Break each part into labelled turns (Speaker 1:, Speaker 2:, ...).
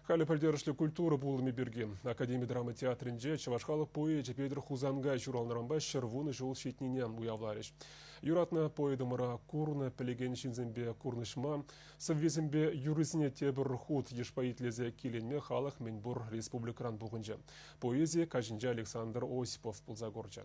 Speaker 1: Халӗ пӗлтерӗшлӗ культура пулӑмӗ пирки. Академи драма театрӗнче чӑваш халӑх поэчӗ Петӗр Хусанкай ҫуралнӑранпа 110 ҫул ҫитнине уявларӗҫ. Юратнӑ поэтӑмӑра курнӑ, пӗлекен ҫынсемпе курнӑҫма, сӑввисемпе юррисене тепӗр хут йышпа итлесе киленме халӑх мӗнпур республикӑран пухӑнчӗ. Поэзи каҫӗнче Александр Осипов пулса курчӗ.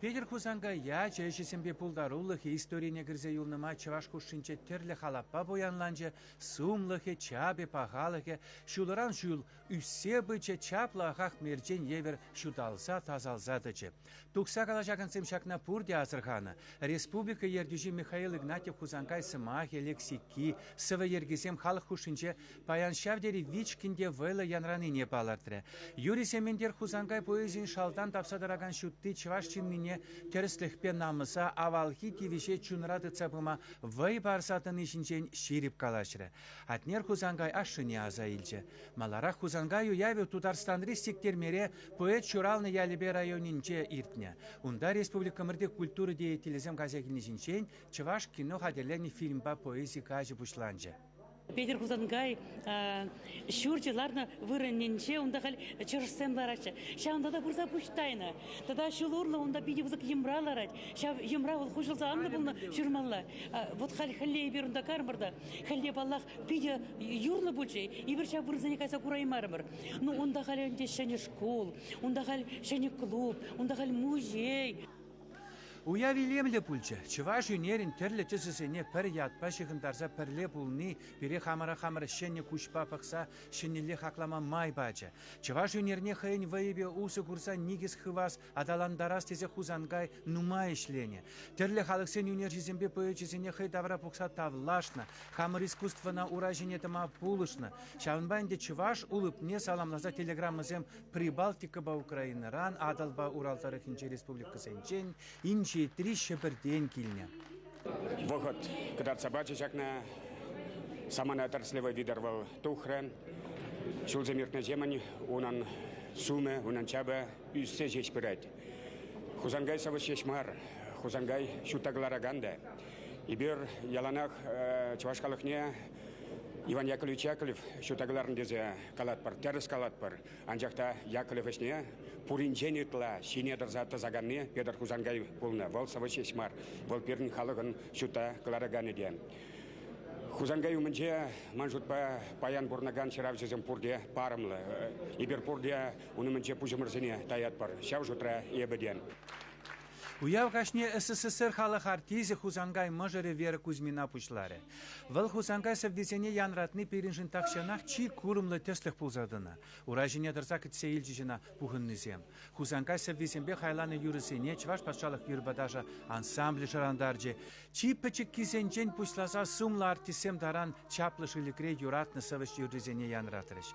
Speaker 2: Петӗр Хусанкай ячӗ, ӗҫӗсемпе пултарулӑхӗ историне кӗрсе юлнӑ май чӑваш хушшинче тӗрлӗ халаппа пуянланчӗ, сумлӑхӗ, чапӗ, пахалӑхӗ ҫулран ҫул ӳссе пычӗ, чаплӑ ахах мерчен евӗр ҫуталса, тасалса тӑчӗ. Тухса калаҫакансем ҫакна пурте асӑрханӑ. Республика ертӳҫи Михаил Игнатьев Хусанкай сӑмахӗ, лексики, сӑвӑ йӗркисем халӑх хушшинче паян ҫав тери вичкӗн те вӑйлӑ янранине палӑртрӗ. Юрий Сементер Хусанкай поэзийӗн шалтан тапса тӑракан ҫутти чӑваш ҫыннине тӗрӗслӗхпе намӑса, авалхи тивӗҫе чунра тытса пыма вӑй парса тӑни ҫинчен ҫирӗп калаҫрӗ. Атнер Хусанкай ашшӗне аса илчӗ. Маларах Хусанкай уявӗ Тутарстанри Сиктермере поэт ҫуралнӑ ялӗпе районӗнче иртнӗ. Унта республикӑмӑрти культура деятелӗсем кайса килни ҫинчен чӑваш кино хатӗрленӗ фильмпа поэзи каҫӗ пуҫланчӗ.
Speaker 3: Петӗр Хусанкай ҫурчӗ ларнӑ вырӑнӗнче унта халь чӑрӑшсем лараҫҫӗ. Ҫавӑнта та пырса пуҫ тайнӑ. Тата ҫул урлӑ унта питӗ пысӑк йӑмра ларать. Ҫав йӑмра вӑл хуҫӑлса аннӑ пулнӑ ҫурмалла. Вот халь хӗлле эпир унта кармӑр та, хӗлле, паллах, питӗ юрлӑ пулчӗ. Эпир ҫав вырӑнсене кайса кураймарӑмӑр. Ну, унта халь ӗнтӗ ҫӗнӗ шкул, унта халь ҫӗнӗ клуб, унта халь музей.
Speaker 2: Уяв илемлӗ пулчӗ. Чӑваш ӳнерӗн тӗрлӗ тӗсӗсене пӗр ятпа ҫыхӑнтарса пӗрле пулни пире хамӑра хамӑр ҫӗнӗ куҫпа пӑхса ҫӗнӗлле хаклама май пачӗ. Чӑваш ӳнерне хӑйӗн вӑйӗпе усӑ курса никӗс хывас, аталантарас тесе Хусанкай нумай ӗҫленӗ. Тӗрлӗ халӑхсен ӳнерҫисемпе поэчӗсене хӑй тавра пухса тавлашнӑ, хамӑр искусствӑна ура ҫине тӑма пулӑшнӑ. Ҫавӑнпа ӗнтӗ чӑваш улӑпне саламласа телеграммӑсем Прибалтикӑпа Украинӑран, Атӑлпа Урал тӑрӑхӗнчи республикӑсенчен, инҫетри Ҫӗпӗртен килнӗ.
Speaker 4: Вӑхӑт кӑтартса пачӗ ҫакна. Самана тӗрӗслевӗ витӗр вӑл тухрӗ. Ҫулсем иртнӗҫемӗн унӑн сумӗ, унӑн чапӗ ӳссе ҫеҫ пырать. Хусанкай сӑвӑҫ ҫеҫ мар, Хусанкай ҫутта кӑларакан та. Эпир яланах чӑваш халӑхне Иван Яковлевич Яковлев ҫутта кӑларнӑ тесе калатпӑр, тӗрӗс калатпӑр. Анчах та Яковлев ӗҫне пуринчен ытла ҫине тӑрса тӑсаканни Петр Хусанкай пулнӑ. Вӑл сӑвӑҫ ҫеҫ мар, вӑл пирӗн халӑхӑн ҫутта кӑлараканӗ те. Хусанкай умӗнче, ман шутпа, паян пурӑнакан ҫыравҫӑсем пурте парӑмлӑ. Эпир пурте ун умӗнче пуҫӑмӑрсене таятпӑр. Ҫав шутра эпӗ те.
Speaker 2: Уяв каҫне СССР халӑх артисчӗ Хусанкай мӑшӑрӗ Вера Кузьмина пуҫларӗ. Вӑл Хусанкай сӑввисене янратни пирӗншӗн тахҫанах чи курӑмлӑ тӗслӗх пулса тӑнӑ. Ура ҫине тӑрса кӗтсе илчӗҫ ӑна пухӑннисем. Хусанкай сӑввисемпе хайланӑ юрӑсене Чӑваш патшалӑх юрӑпа ташӑ ансамблӗ шӑрантарчӗ. Чи пӗчӗккисенчен пуҫласа сумлӑ артистсем таран чаплӑ шыльӑкре юратнӑ сӑвӑҫ юррисене янратрӗҫ.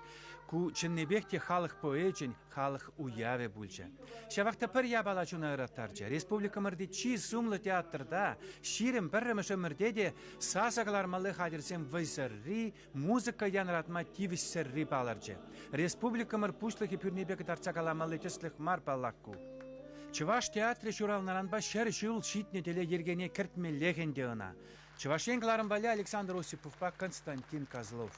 Speaker 2: Ку чӑннипех те халӑх поэчӗн халӑх уявӗ пулчӗ. Ҫавах та пӗр япала чуна ыраттарчӗ. Республикӑмӑрти чи сумлӑ театрта 21-мӗш ӗмӗрте те сасӑ кӑлармалли хатӗрсем вӑйсӑрри, музыка янратма тивӗҫсӗрри палӑрчӗ. Республикӑмӑр пуҫлӑхӗ пӳрнепе кӑтартса каламалли тӗслӗх мар паллах ку. Чӑваш театрӗ ҫуралнӑранпа 100 ҫул ҫитнӗ тӗле йӗркене кӗртмеллех ӗнтӗ ӑна. Чӑваш Ен кӑларӑм валли Александр Осиповпа Константин Козлов.